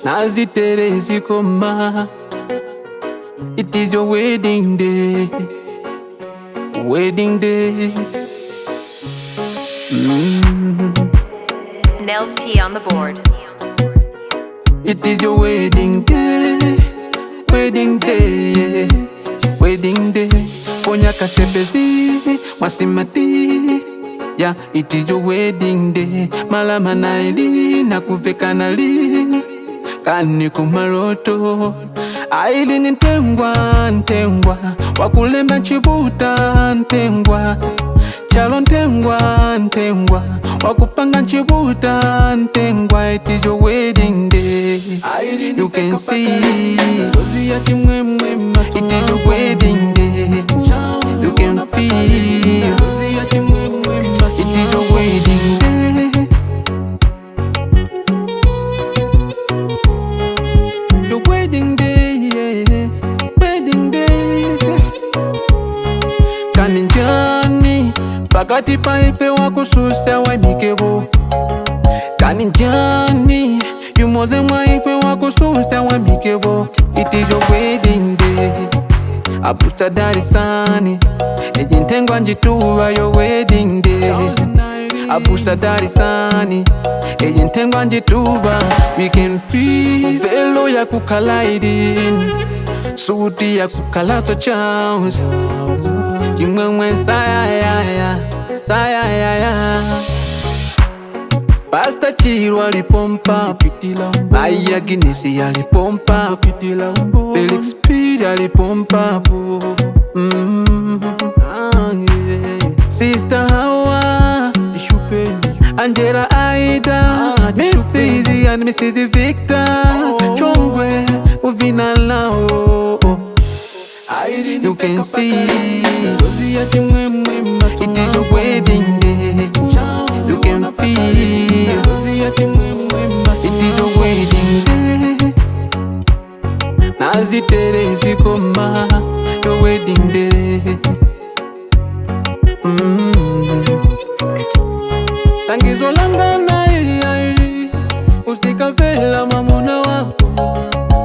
Naziterezi koma. It is your wedding day. Wedding day. Nels P on the board. It is your wedding day. Wedding day. Yeah. Wedding day. Ponya kasepezi masimati. Yeah, it is your wedding day. Malama naili nakuveka nali kani kumaroto. Aili ni ntengwa ntengwa wakulemba nchibuta ntengwa chalo ntengwa ntengwa wakupanga nchibuta ntengwa. It is your wedding day. You can see it is your wedding day. You can feel it is your wedding day. Your wedding day, yeah. Wedding day. Kaninjani pakati pa ife wakususa waimikevo. Kaninjani yumoze mwa ife wakususa waimikevo. It is your wedding day. Abuta darisani ejintengwa njituwa your wedding day. Abusa darisani ejintengwa njituva. We can feel velo ya kukalaidini suti ya kukalaso chaos chimwemwe sayayaya sayayaya. Pasta Chirwa alipompa Maya Guinness alipompa Felix Piri alipompa Sister Hawa Angela Aida Mrs. and Mrs. Victor Chongwe Uvina lao. You can see it is your wedding day. You can feel it is your wedding day. Naziterezi koma your wedding day. Langizo langa naili usikavela mamuna wako.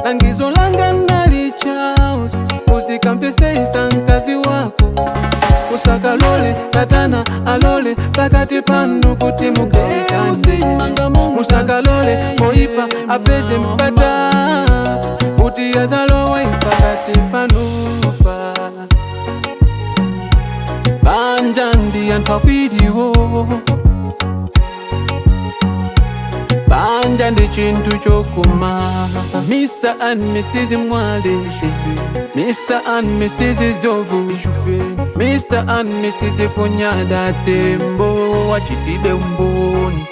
Langizo langa nalichaos usikampesesa nkazi wako. Usakalole satana alole pakati panu kuti mugawikane. Musakalole oipa apeze mpata kuti azalowe pakati panupa. Banja ndi anthu awiriwo. Banja ndi chinthu chokoma. Mr. and Mrs. Mwale, Mr. and Mrs. Zovu, Mr. and Mrs. Kunyada Tembo wachitide umboni.